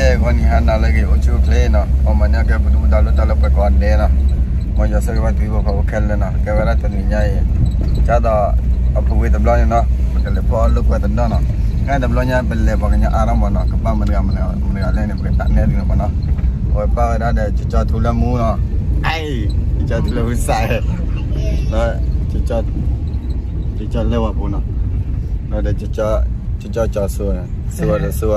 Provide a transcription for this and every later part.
ဂီၤနံၤဟါနၤလၢအဂ့ၤ အိၣ်ဆူၣ်အိၣ်ချ့နီၤ, ပမၤန့ၢ်အီၣ်ကဲပဒုၣ်ပဒါလၢတၢ်လၢပှဲၤကိးဂၤဒဲးနီၤ, မ်ယွၤဆိၣ်ဂ့ၤဘၣ်သုဟံၣ်ဖိဃီဖိခဲလၢာ်နီၤ, ကဲဝဲဒၣ်တနံၤညါအံၤ ကၢ်သိးအပူၤဝံၤတဘျီန့ၣ်နီၤ, ပကလဲၤဖီၣ်လိာ်ကွဲတနီၤနီၤ, နာ်တဘျီညါပလဲၤပှၤကညီအါထီၣ်မးနီၤ, ကဘၣ်မတၤတဂၤမတၤတဂၤလဲၣ်န့ၣ် ပကတၢ်နဲၣ်သုန့ၣ်မးနီၤ, အဝဲပၢ်ဝဲဒၣ်ဒီးကၠီကၠီထူလၢမူနီၤ, အံၤ ကၠီကၠီထူလၢမူစး, ဒီး ကၠီကၠီလဲၤဝဲဖိနီၤ, ဒီး ကၠီကၠီကၠီဆိ, ဆိဒီးဆိ,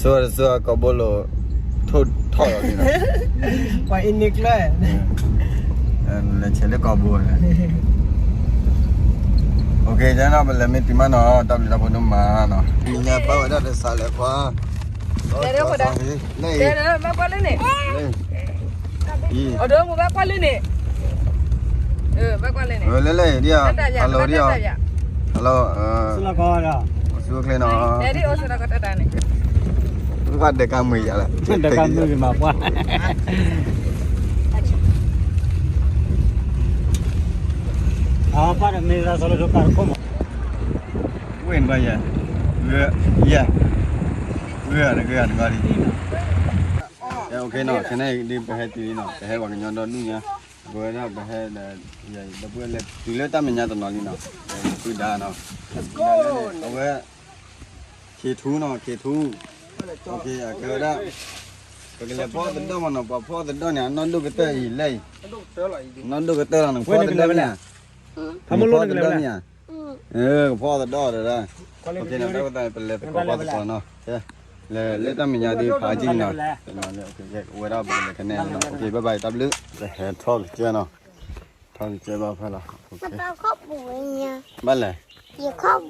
ဆိဒီးဆိ, ကိာ်ဘိလိာ် ထိၣ်ထီၣ်လီၤန့ၣ်နီၤ, ပှၤအ့န့ၣ်ကျၢၢ်, လဲၤဆဲးလၢကိာ်ဘိန့ၣ်, ယဲနီၤ ပလဲၤမ့ၢ်တုၤမးနီၤ, တၢ်ဘျုးတၢ်ဖှိၣ်ဒိၣ်မးနီၤ, ညါပၢ်ဝဲဒၣ်ဒီးစးလဲၤခွါ, လဲၤ, ဘၣ်ကွၢ်လၢန့ၣ်, အဒိမူဘၣ်ကွၢ်လၢန့ၣ်, ဘၣ်ကွၢ်လၢန့ၣ်, လဲၤလဲၤဒ်, hello ဒ်, hello, အိၣ်ဆူၣ်အိၣ်ချ့နီၤ, ပှၤဒဲးကါမုာ်ယၤလၢ, ဒဲးကါမုာ်မၤပှၢ်, အပၢ်တမ့ၢ်သးစီလၢဒိၣ်ကါတခိၣ်မး, ဝ့ၢ်နဘၣ်ယဲ, ယဲ, ဂ့ၢ်ဂ့ၢ်တဂ့ၢ်တဂ့ၢ်, ခဲန့ၣ်ဒ်ပဟဲတုၤလံနီၤ, ပဟဲပှၤကညီဒီဒူၣ်ညါ, ပဝဲဒၣ်ပဟဲဒီး, ဒီပုၢ်ဝဲၢ်လဲၤတုၤလၢတၢ်မဲာ်ညါတနီၤလံနီၤ, ပုၢ်ဒါနီၤ, အဝဲ, ခ့ထူနီၤ ခ့ထူ, ကဲဝဲဒၣ်, ပကလဲၤဖီအီၣ်သဒီၣ်မးနီၤ, ပှၤဖီအီၣ်သဒီၣ်န့ၣ် အနီၢ်ဒိၣ်ကတၢၢ်အံၤလဲၣ်အံၤ, နီၢ်ဒိၣ်ကတၢၢ်လီၤန့ၣ် ဖီအီၣ်သဒီၣ်မ့ၢ်ဧါ, ဖီအီၣ်သဒီၣ်မ့ၢ်ဧါ, ကဖီအီၣ်သဒီၣ်ဒီး, တၢ်ဝဲသးပလဲၤသကိးပှၤသကိးနီၤ, လဲၤလၢတၢ်မဲာ်ညါဒ်ဖးကံနီၤ, ဝဲဒၣ်ပကလဲၤကနဲၣ်နီၤ, ဘၣ်ဘၣ် တၢ်ဘျုး, ဟဲထီၣ်ကစၢၢ်နီၤ, ထီၣ်ကစၢၢ်ဘၣ်ဖဲလီၤ, ဘၣ်လဲၣ်, ခီၣ်ဘှံးဧါ, နသ့ၣ်ညါခီၣ်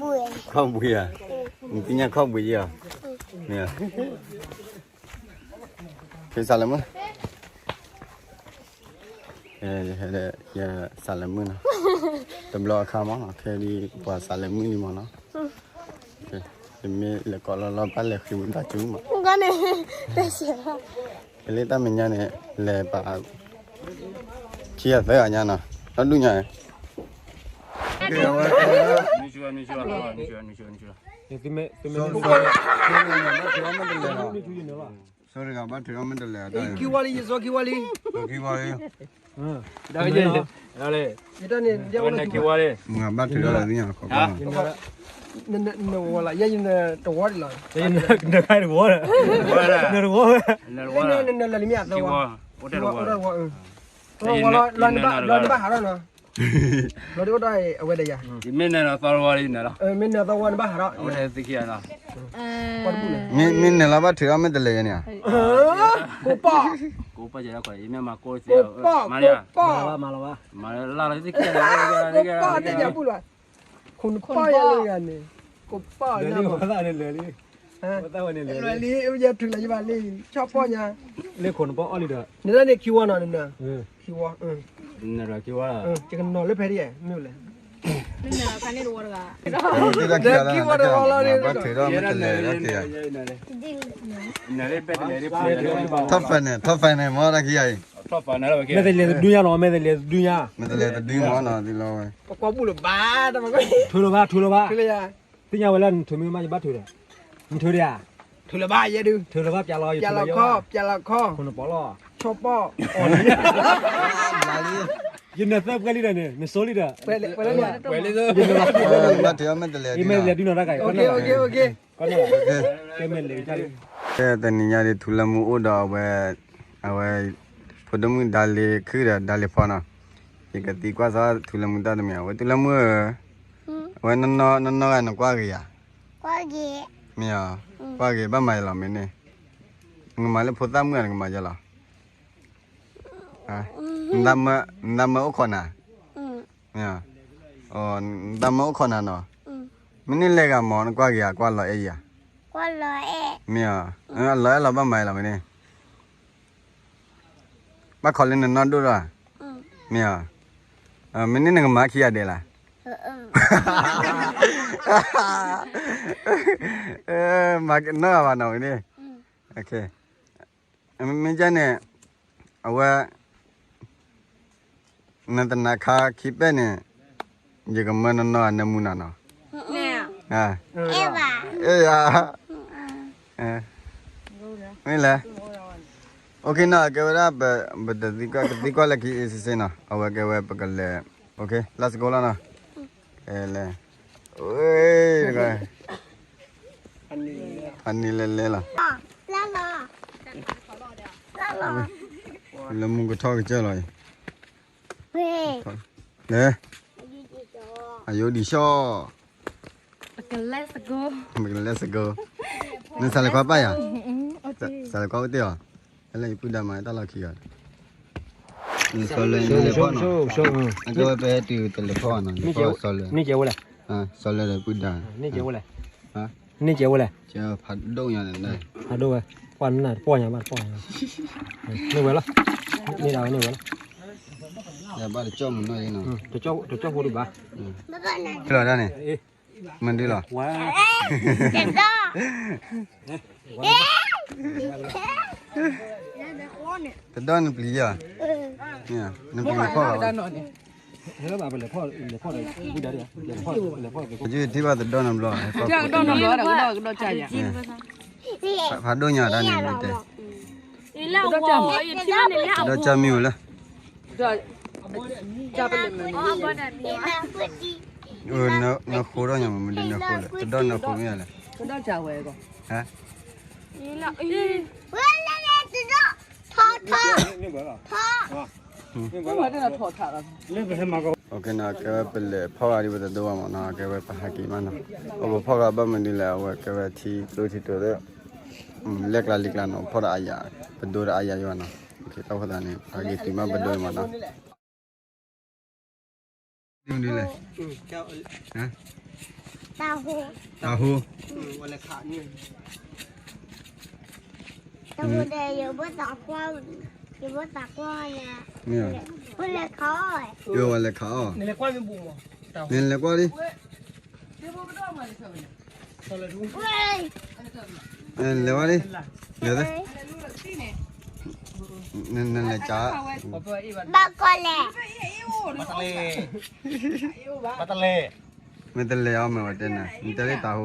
ဘှံးဧါ, မ့ၢ်, ဖဲစးလဲၤမုၢ် ယဟဲဒီးယစးလဲၤမုၢ်နီၤ, တဘျီအခါမးနီၤ, ခဲဒ်ပှၤစးလဲၤမုၢ်လံမးနီၤ, ယမ့ၢ်လဲၤကိးလီၤလီၤ ဘၣ်လဲၤဃ့ဝံသးစူၤမး, ကလၢတၢ်မဲာ်ညါန့ၣ် လဲၤပာ် ခံဂၤသၢဂၤညါနီၤ, ဒီဒူၣ်ညါ, ဆိတဂၤဘၣ်ထုးထီၣ်မ့ၢ်တလဲၤ, ခံဝါလံ ယစီခံဝါလံ, ခံဝါလံ, ယတၢ်န့ၣ်, မုၢ်ဘၣ်ထုးထီၣ်လၢသ့ၣ်ညါခီ, နဝီလီၤ ယဲယနတဝီဒံးလီၤ, နတဝီ, နတဝီ, နလဲၤလံမ့ၢ်ဧါ, သဝီ, လီၤနဘၣ်ဟးထီၣ်နီၤ, လီၤဒ်အိၣ်ဒီးအဝဲဒီးယၤ, မ့ၢ်နသဝီလံ, မ့ၢ်နသဝီနဘၣ်ဟးထီၣ်, မ့ၢ်နလဲၤလီၤဘၣ်ထုးထီၣ်မ့ၢ်တလဲၤယဲန့ၣ်, ကိးပီၢ်, ကိးပီၢ်, ကိးပီၢ်, မၤလီၤ, မၤလီၤ, ကိးပီၢ်, ခိၣ်နပီၢ်ယဲလၢယၤန့ၣ်, ကိးပီၢ်, လံ, ယထုးလီၤယဘၣ်လံ, ဆီၣ်ပီၢ်ညါ, လၢခိၣ်နပီၢ်အီၣ်လံဒီး, နဒၣ်န့ၣ်ခံဝီနီၤ, န, ခံဝီ, ယကနီၤလၢဖဲဒ်, မ့ၢ်လဲၣ်, ခံဝီတဝီလီၤ, ထီၣ်ဖဲန့ၣ် ထီၣ်ဖဲန့ၣ် မ့ၢ်တၢ်ခံဂၤအံၤ, မ့ၢ်တလဲၤတဒုညါနီၤ, မ့ၢ်တလဲၤတဒုညါ, မ့ၢ်တလဲၤတဒုမ့ၢ်နီၤ, ပကွၢ်ဘူၣ်လၢၤဘၣ်, ထုးလၢၤဘၣ်, ထုးလၢၤဘၣ်, သ့ၣ်ညါဝဲလၢနထုးမ့ၢ်မး ယဘၣ်ထုးဒီး, နထုးဒံးဧါ, ထုးလၢၤဘၣ်ယဲဒု, ထုးလၢၤဘၣ် ပျးလီၤ, ပျးလီၤခီၣ်, ပျးလီၤခီၣ်, ခိၣ်နပီၢ်လီၤ, ဆီၣ်ပီၢ်, ယနၢၤသၢပှဲၤလံဒီးန့ၣ် နဆိလံဒီး, ဘၣ်ထုးမ့ၢ်တလဲၤ, မ့ၢ်တလဲၤဒုနီၤတၢ်ဂၤအံၤ, တနံၤညါဒ်ထူလၢမူအိၣ်ဒီးအဝဲ, အဝဲ, ဖိဒိၣ်မုၣ်ဒါလ့ၤခုၣ်ဒီးဒါလ့ၤဖီနီၤ, ယကသံကွၢ်စၢ်ထူလၢမူတၢ်တမံၤ, အဝဲထူလၢမူဧၢ, အဝဲနီၢ်နီၢ်ဂၤနကွၢ်ဂ့ၤဧါ, မ့ၢ်ဧါ, ကွၢ်ဂ့ၤဘၣ်မၤယလီၤမ့ၢ်န့ၣ်, နကမၤလၢဖိသၣ်မုၣ်ဧါ နကမၤယလီၤ နသးမၢအိၣ်ခိးနၤ, နသးမၢအိၣ်ခိးနၤနီၤ, မ့ၢ်န့ၢ်လဲၤဂၤမး နကွၢ်ဂ့ၤဧါ ကွၢ်လီၤအဲၣ်ယၤ, မ့ၢ်ဧါ, လီၤအဲၣ်လီၤဘၣ်မၤလီၤမ့ၢ်န့ၣ်, ဘၣ်ခိးလၢနနီၢ်ဒိၣ်ဒီး, မ့ၢ်ဧါ, မ့ၢ်န့ၢ်နကမၤခံဂၤဒဲးလၢ် မၤနီၢ်ဂၤဘၣ်နီၤဝဲန့ၣ်, မ့ၢ်ကန့ၣ်, အဝဲ, နသနာ်ခါခံပဲၢ်န့ၣ်, ယကမၢနနီၢ်ဂၤနၢမူနၤနီၤ, အဲၣ်ယၤ, အဲၣ်ယၤ, အဲၣ်ယၤ, မ့ၢ်လဲၣ်. အိၣ်ခ့နီၤ ကဲဝဲဒၣ် ပတသံကွၢ် ကသံကွၢ်လၢခံအံၤစ့ၢ်နီၤ အဝဲကဲဝဲပကလဲၤ အိၣ်ခ့ let's go လီၤနီၤ. ကဲလဲၤ ဝဲ တဂၤ အနံၤလဲၤလဲၤလီၤ လၢမူကထီၣ်ကစၢၢ်လီၤအံၤ လဲၤ အယိဒံးဆှီၣ် ပကလဲၤစကိ ပကလဲၤစကိ နစးလဲၤကွၢ်ပၢ်ယၤ စးလဲၤကွၢ်အိၣ်တ့ၢ်အီၤ ဟဲလၢယပုၢ်ဒါမၤတၢ်လီၢ်ခံဂၤ စီၤလၢလဲၤဖီၣ်နီၤ အကဲဝဲပဟဲတုၤတလဲၤဖီၣ်နီၤ လဲၤဖီၣ်စီၤလၢ န့ၢ်ကဲဝဲလဲၣ် စီၤလၢဒီးပုၢ်ဒါ န့ၢ်ကဲဝဲလဲၣ် န့ၢ်ကဲဝဲလဲၣ် ဖးဒိၣ်ညါန့ၣ် ဖးဒိၣ်ဝဲ ပှၢ်နၢ်တပီၢ်ညါဘၣ်တပီၢ်ညါ န့ၢ်ဝဲလီၤ န့ၢ်ဒၣ်ဝဲန့ၢ်ဝဲလီၤ ယဘၣ်တကၠီၣ်မုၢ်နီၢ်အံၤနီၤ တကၠီၣ်ဖိဒံးဘၣ် လီၤဒၣ်န့ၣ် မနုၤလီၤ တဒီၣ်နပျံၤယၤ နပျံၤနဖီၣ်ဘၣ် ယထံၣ်ဘၣ်တဒီၣ်နဘျီ ဖးဒိၣ်ညါဒၣ်န့ၣ် တဲ ဒီးကၢ်မံၤဝဲလၢ နဃိထီၣ်ညါမ့ၢ်မနုၤနဃိလဲၣ် တဒီၣ်နဃိမ့ၢ်လဲၣ် ကဲဝဲပလဲၤဖီၣ်ဂၤဒ်ပတဒိၣ်ဘၣ်မ့ၢ်နီၤ ကဲဝဲပလဲၤဖီၣ်ဂၤဒ်ပတဒိၣ်ဘၣ်မ့ၢ်နီၤ ကဲဝဲပဟးက့ၤမးနီၤ အဝဲပဖီၣ်ဂၤဘၣ်မနုၤလဲၣ် အဝဲကဲဝဲထံကျိထံတိၤဒီး လဲၤကျါလံၤကျါနီၤ ဖီၣ်ဒီးအယၤ ပဒိဒီးအယၤယွၤနီၤ ကဲတၢ်ဖိသးန့ၣ် ပဟးက့ၤတုၤမးပဒိမးနီၤ မနုၤလဲၣ် တၢ်ဟူ တၢ်ဟူဒီး ယဘၣ်သးကွၢ် ယဘၣ်သးကွၢ်န့ၣ် ယဝဲလဲၤခးအီၣ် နလဲၤကွၢ်လံ လဲၤဝဲလံ လဲၤသ့ နလဲၤကါ ဘၣ်ကီလဲၣ် မ့ၢ်တလဲၤအီၤမ့ၢ်ဝဲတဲနၤ နတဲလၢတၢ်ဟူ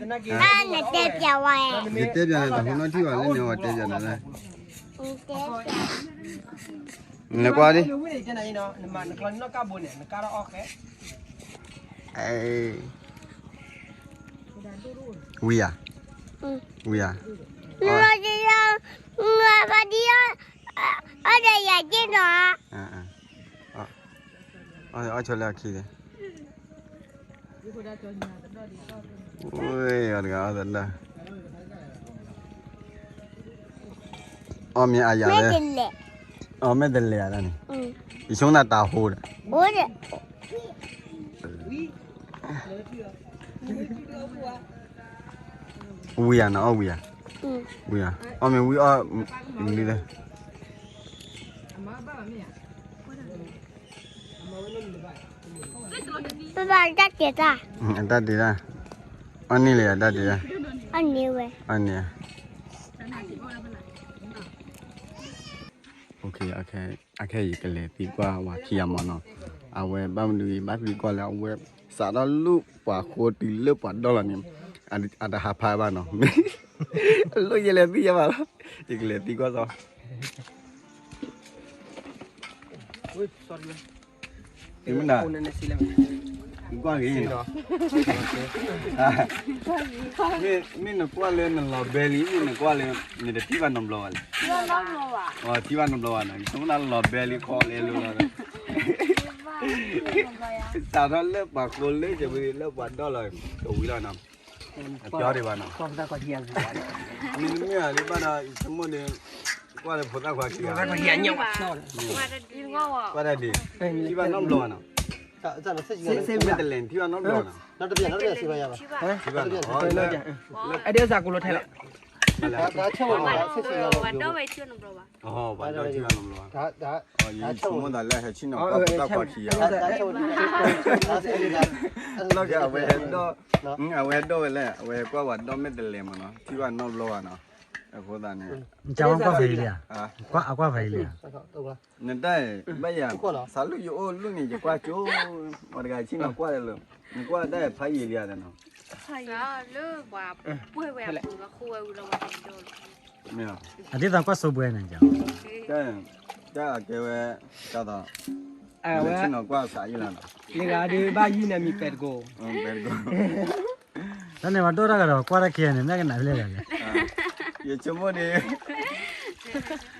နတဲပျးဝဲ ယတဲပျးနၤတၢ်ဟူနီၢ်ထံၣ်ဘၣ်လၢန့ၣ် အဝဲတဲပျးနၤလၢ နလဲၤကွၢ်ဒ် ဝံၤဧါ ဝံၤဧါ အီၣ်ဆိလၢအခံန့ၣ် ဝဲအီၤတဂၤအီၣ်သဒၢ အီၣ်မ့ၢ်အယၤလဲၣ် အီၣ်မ့ၢ်တလဲၤအဒၣ်န့ၣ် ယဆိကမိၣ်တၢ်ဟူဒီး ဝံၤဧါ နအီၣ်ဝံၤဧါ ဝံၤဧါ အီၣ်မ့ၢ်ဝံၤအီၣ် မနုၤလဲၣ် ပဘၣ်တၢ်တ့ၢ်တၢ် အတၢ်တ့ၢ်တၢ် အီၣ်န့ၢ်လံအတၢ်တ့ၢ်တၢ် အီၣ်န့ၢ်ဝဲ အီၣ်န့ၢ် အခဲအံၤယကလဲၤသံကွၢ်ဝဲခံဂၤမ့ၢ်နီၤ အဝဲဘၣ်မနုၤအံၤ ဘၣ်သံကွၢ်လၢအဝဲ စးထီၣ်လၢပှၤဃိတုၤလၢပှၤဒီလီၤန့ၣ် အတဟးဖးဘၣ်နီၤ အလိၣ်ယလဲၤသံယဘၣ်လီၤ ယကလဲၤသံကွၢ်သီ မ့ၢ်နကွၢ်ဂ့ၤနီၤ မ့ၢ်နကွၢ်လၢနလီၤဘဲလံ မ့ၢ်နကွၢ်လၢ နတထံၣ်ဘၣ်နီတဘျီဘၣ်လဲၣ် ထံၣ်ဘၣ်နီတဘျီဘၣ်နီၤ ယဆိကမိၣ်လီၤဘဲလံခီလဲလိၤလီၤ စးထီၣ်လၢပှၤဃိလၢကဝံၤလၢပှၤဒီလီၤ ကဝံၤလီၤနီၤ အပျီဒံးဘၣ်နီၤ မ့ၢ်နမ့ၢ်အလံဘၣ်ဒီး ယဆိကမိၣ်ဒီး ကွၢ်လၢဖိသၣ်ခွါခံဂၤ ကွၢ်တၢ်ဒံး ထံၣ်ဘၣ်နီတဘျီဘၣ်နီၤ မ့ၢ်တလဲၤထံၣ်ဘၣ်နီတဘျီနီၤ ထံၣ်ဘၣ်နီၤ အဒိးစးကူလိထဲလီၤ ပှၤဒီဝဲထံၣ်ဘၣ်နီတဘျီဘၣ် ပှၤဒီဝဲထံၣ်ဘၣ်နီတဘျီဘၣ် ယဆိကမိၣ်သးလၢဟဲဆ့ၣ်နီၤ ကွၢ်ဖိသၣ်ခွါခံဂၤ လီၤက့ၤအဝဲဟဲဒီး အဝဲဟဲဒီးဝဲလဲၣ် အဝဲဟဲကွၢ်ပှၤဒီမ့ၢ်တလဲၤမ့ၢ်နီၤ ထံၣ်ဘၣ်နီတဘျီဘၣ်နီၤ အဃိသတးန့ၣ် နကွၢ်ဖဲအံၤလံဧါ, အကွၢ်ဖဲအံၤလံဧါ, နတၢ်အံၤ ဘၣ်ယၤ စးလူယအိၣ်လူန့ၣ် ယကွၢ်ကၠိ, မတၤတဂၤဆ့ၣ်နီၤကွၢ်လၢာ်, နကွၢ်တၢ်ဖးယံာ်လံဧါနီၤ, လၢပှၤပှဲၤဝဲအပူၤလီၤ ဃိဝဲဝံၤလီၤဝဲ, မ့ၢ်လီၤ, အဒ်သိးကွၢ်ဆိပှဲၤန့ၣ်, တၢ်အကဲဝဲ တၢ်သီ အဝဲဆ့ၣ်နီၤကွၢ်စးယံာ်လီၤနီၤ, လၢဂၤဒုးဘၣ်ယံာ်န့ၣ်မံၤပဲတကိး, ပဲတကိး တၢ်န့ၣ်ပှၤဒိၣ်တၢ်ဂၤဒီးကွၢ်တၢ်ခံဂၤန့ၣ် မ့ၢ်ကနၣ်ဖဲလဲၣ်ဂၤလဲၣ်, ယဆိကမိၣ်ဒ် ဒီ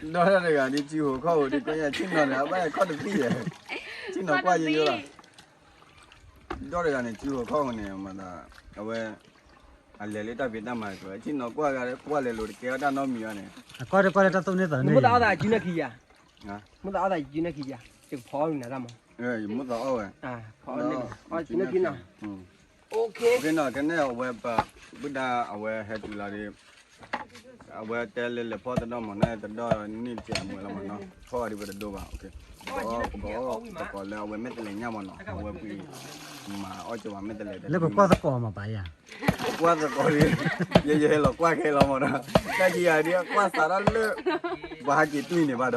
တၢ်တဂၤဒ်စုဟိၤခီၣ်ဟိၤဒ်ကီယၤဆ့ၣ်နီၤန့ၣ် အဘၣ်ခီၣ်တသံၣ်ယဲ, ဆ့ၣ်နီၤကွၢ်ယိယိလီၤ, ဒီတဂၤန့ၣ် စုဟိၤခီၣ်ဟိၤန့ၣ် မၤသး အဝဲ အလဲၤလၢတၢ်ဖံးတၢ်မၤကျိၤ ဆ့ၣ်နီၤကွၢ်ဂၤ ကွၢ်လဲၤလိၤတကဲဝဲတၢ်နီတမံၤဘၣ်န့ၣ်, အကွၢ်တကွၢ်လၢတၢ်သိၣ်န့ၢ်သးန့ၣ်, မ့ၢ်သးအီၣ်သးစုနၢ်ခံယၤ, မ့ၢ်သးအီၣ်သးစုနၢ်ခံယၤ, ယကဖီအီၣ်ဝံၤနၤတၢ်မး, ယမိၢ်သးအီၣ်ဝဲ, စုနၢ်ခံနီၤ, ကဲနီၤ ကနဲၣ်အဝဲပ ဘုဒၣ်အဝဲဟဲတုၤလီၤဒီး အဝဲတဲလၢလဲၤဖီၣ်တဒီမးနီၤ တဒီန့ၣ်စဲးအမွဲလီၤမးနီၤ ဖီၣ်ဝဲဒ်ပတဒိဘၣ်, ကဘၣ်အီၣ်သကိးလၢအဝဲမဲာ်တဲးလဲးညါမးနီၤ အဝဲပှ့ၤ မၤအီၣ်ကၠိဝဲမဲာ်တဲးလဲး လၢပကွၢ်သကိးမးပၢ်ယၤ, ကွၢ်သကိးဒီး ယဲယဟဲလီၤကွၢ်ခဲလီၤမးနီၤ တၢ်ခံဂၤဒ်ကွၢ်စးထီၣ်လၢ ပှၤဟးက့ၤတွံၢ်န့ၣ်ဘၣ်ဒီး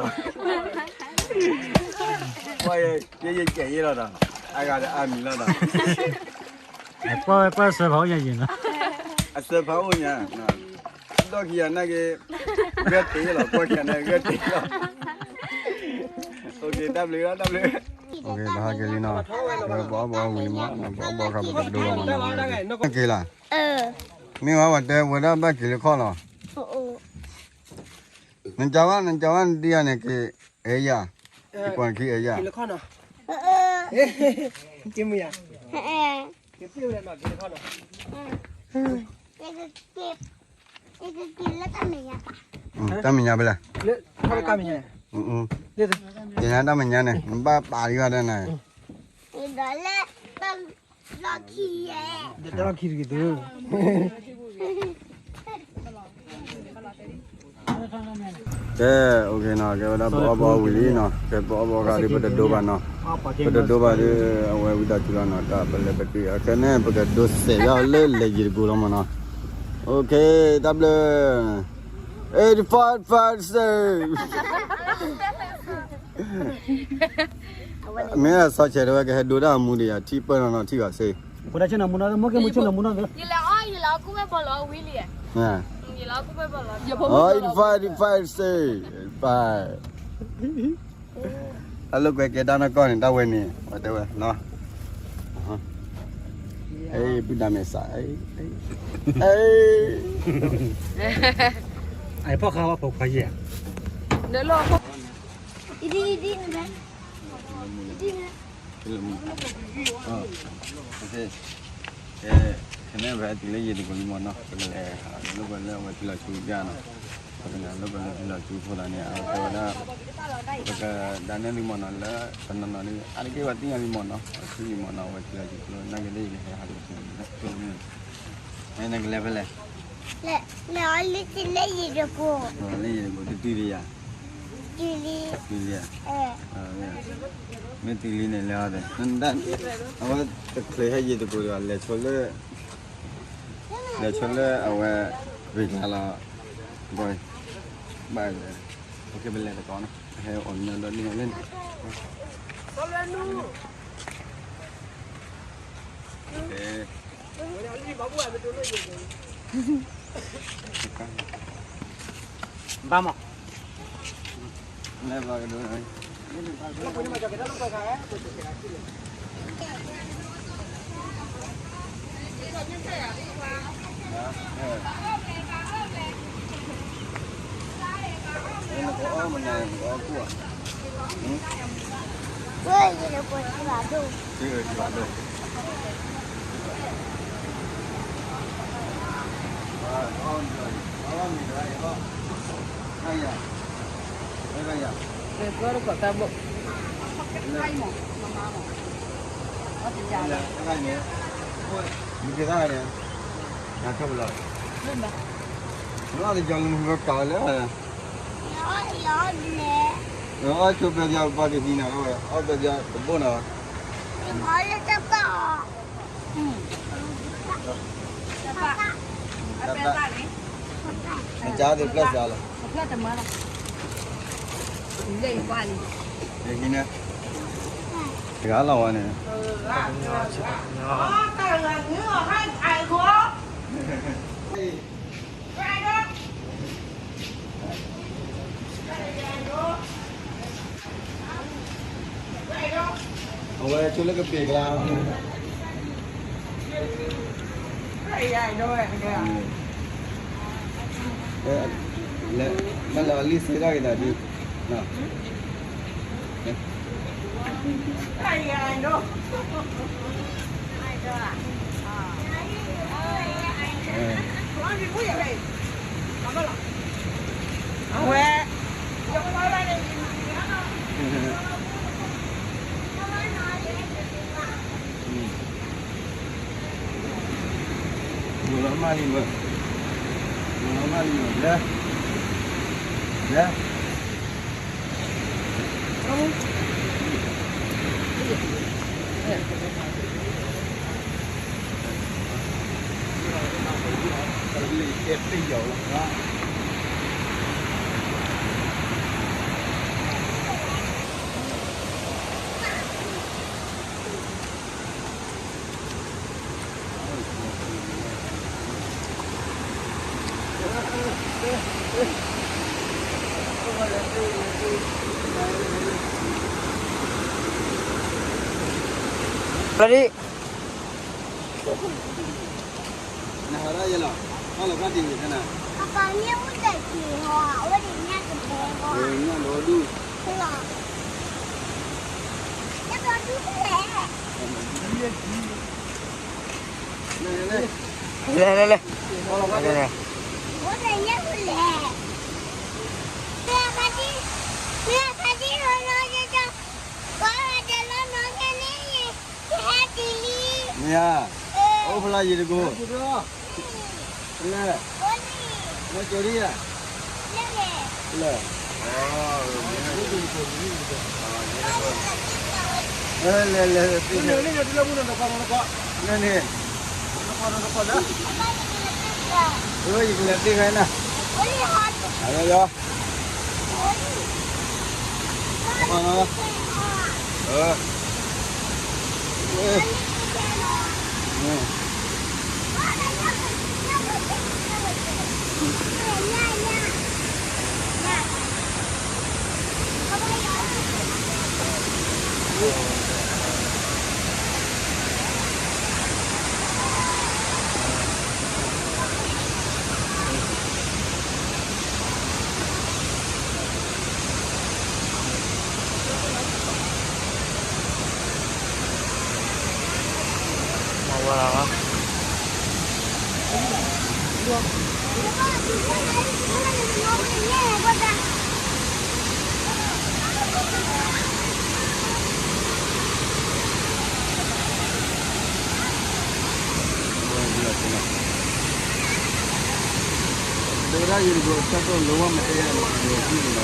ကွၢ်ယဲယကဲးယဲလီၤဒီး အဂၤဒီးအါမံၤလီၤဒီး ကွၢ်ဝဲကွၢ်စၢဖးအိၣ်ညါယံၤနီၤ, အစၢဖးအိၣ်ညါ, ဒီးခံဂၤနာ်က့ ဂဲၤတ့ၢ်လီၤ ကွၢ်ခံဂၤနာ်က့ဂဲၤတ့ၢ်လီၤ, တၢ်ဘျုးလီၤ တၢ်ဘျုး, ပဟးက့ၤလံနီၤ, ပအီၣ်ဘီအီၣ်ဝံၤလံမး ပအီၣ်ဘီအခါပတဒိလီၤမးနီၤ, က့ၤလီၤ, မ့ၢ်ဝဲပှၤတဲဝဲဒၣ်ဘၣ်က့ၤလၢခီၣ်လီၤ, နကဝဲ နကဝဲနဒံယၤန့ၣ်က့ၤ အဲၣ်ယၤ, ယပှၤနခံအဲၣ်ယၤ, တၢ်မဲာ်ညါဖဲလဲၣ်, ယညါတၢ်မဲာ်ညါန့ၣ် နဘၣ်ပာ်လံဘၣ်ဒၣ်နၤ, ကဲ OK နီၤ ကဲဝဲဒၣ်ပအီၣ်ဘီဝံၤလံနီၤ ကဲပအီၣ်ဘီဝံၤလံပတဒိဘၣ်နီၤ, ပတဒိဘၣ်ဒီး အဝဲဝံသးစူၤလီၤနီၤ တၢ်ပလဲၤပတုာ် ခဲန့ၣ် ပကဒိးစဲးယီၤလၢလဲၤယံၤတကိၤလီၤမးနီၤ, OK တၢ်ဘျုး, eighty five five six မ့ၢ်အစီၤဆဲးတဝဲကဟဲဒိတၢ်အမူဒီးယၤ ထံၣ်ပၢၢ်နီၢ်နီၢ်ထံၣ်ဘၣ်စ့ၢ်, ယလဲၤအီၣ် ယလဲၤအီၣ်ကူၣ်မဲဘီလီၤဝံၤလံ, ယလဲၤအီၣ်ကူၣ်မဲဘီလီၤ, eighty five eighty five six, အလိာ်ကွဲကဲတၢ်နီၢ်ကီၢ်န့ၣ် တၢ်ဝဲန့ၣ် ပတဲဝဲနီၤ, ပုၢ်ဒါမဲာ်ဆှး, ဖီၣ်ဃာ်ဝဲဖိခွါယဲၢ်, ကဲ ခဲန့ၣ် ပဟဲတုၤလၢယံၤတကိးလံမးနီၤ ပကလဲၤဟးလိာ်ကွဲလၢအဝဲထံလီၤဆူယါနီၤ, ပကလဲၤလိာ်ကွဲလၢထံလီၤဆူဖိသးန့ၣ် အဝဲတဲဝဲဒၣ် ပကဒၣ်နဲၣ်လံမးနီၤ လၢတနီၤနီၤဒ် အါတက့ၢ်ပှၤသ့ၣ်ညါလံမးနီၤ အထံလံမးနီၤ အဝဲထံလီၤဆူဖိ နာ်က့လၢယကဟဲဟးလိာ်ကွဲ နာ်က့လၢယကဟဲဟးလိာ်ကွဲ လၢယံၤတကိး တတုၤလံယၤ တုၤလံ မ့ၢ်တုၤလံန့ၣ် လဲၤအီၤဒီး အဝဲတချုးဟဲယံၤတကိးဒီး လဲၤဆိလၢ လဲၤဆိလၢအဝဲ ရ့ကျါလီၤ ဘၣ် ပလဲၤတကီးနီၤ ဟဲအီၣ်မ့ၤဒီးန့ၣ်လၢန့ၣ် ဘၣ်မး လဲၤဘၣ်ကဒိၣ် မ့ၢ်ကဲသးန့ၣ် နထီၣ်ပလီၢ် နအီၣ်တကီၤလၢမုၢ်ကီၤလၢ အီၣ်ဆိးပဲယၤပှၤကဟံးနၤ အီၣ်ပဲယၤတဘိနၤ အီၣ်လၢတၢ်ပာ်အီၤ တၢ်ပာ် တၢ်ပာ် အကါသ့ၣ်ဖျၢၣ်စှၤလီၤ, ယဟံးန့ၣ်, တဂၤလီၤဝဲန့ၣ်, အဝဲဆိလၢကပ့ၤကျါ, မ့ၢ်လၢအလံၣ်စ့တၢ်ဂ့ၤသးဒု, အဝဲ Ready? နဟးရၣ်ယဲလီၤ, ဟါလီၤဖးတံၢ်န့ၣ်, အပၢ်မ့ၢ်အိၣ်တၢ်က့ၤဟီ, အဝဲဒၣ်ညၣ်ကဖဲဟီ, ညၣ်ဒီဒူၣ်, ညၣ်ဒီဒူၣ်ဖဲလဲၣ်, လဲၤလဲၤလဲၤ, လဲၤလဲၤလဲၤ, အိၣ်တၢ်ညၣ်ဖဲလဲၣ်, မ့ၢ်အခါဒ်, မ့ၢ်အခါဒ်လီၤလီၤ, ပှၤတလီၤနီၢ်ကဲန့ၣ်, မ့ၢ်ဧါ, အိၣ်ဖျါယံၤတကိး, လဲၤ, မ့ၢ်ကၠီၤဒံဧါ, လဲၤ, လဲၤလဲၤ, လဲၤန့ၣ်, ယကလဲၤတ့ၢ်ခဲနၤ, အဝဲယီၤ ဒၣ်ယတဘျီဆၢတိၢ်လိဝဲမ့ၢ်တဲယၤန့ၣ် ယထံၣ်န့ၣ်လီၤ.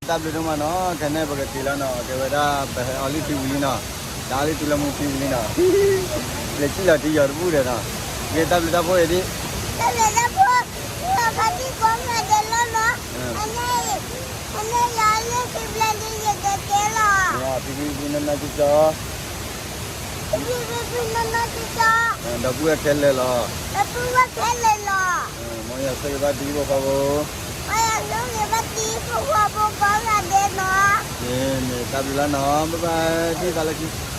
တၢ်ဘျုးဒိၣ်မးနီၤ, ခဲန့ၣ်ပကက့ၤလီၤနီၤ, ကဲဝဲဒၣ်ပဟဲအီၤလံထံဝံၤလံနီၤ, တၢ်လံထူလၢမူထံဝံၤလံနီၤ, လဲၤစံၣ်လီၤထံယီၤတဘူၣ်ဒီးနီၤ, ကဲတၢ်ဘျုးတၢ်ဖှိၣ်အံၤဒ်, တၢ်ဘျုးတၢ်ဖှိၣ်, လီၤဖးတံၢ်ကိးဂၤဒဲးလီၤနီၤ, အန့ၣ်, အန့ၣ်ယၤလၢထံဘျဲလံယကကဲလီၤ, ဖံဖံဖံနီၢ်နီၢ်ကၠီကၠီ ဖံဖံဖံဖံနီၢ်နီၢ်ကၠီကၠီ, ဒီပုၢ်ဝဲၢ်ခဲလၢာ်လီၤ, ဒီပုၢ်ဝဲၢ်ခဲလၢာ်လီၤ, မ်ယွၤဆိၣ်ဂ့ၤဘၣ်တံၤဖိဃီဖိ, မ်ယွၤဆိၣ်ဂ့ၤဘၣ်တံၤဖိဃီဖိကိးဂၤဒဲးနီၤ, မ့ၢ်တၢ်ဘျုးလီၤနီၤ, bye bye ဒ်သိးလၢခံ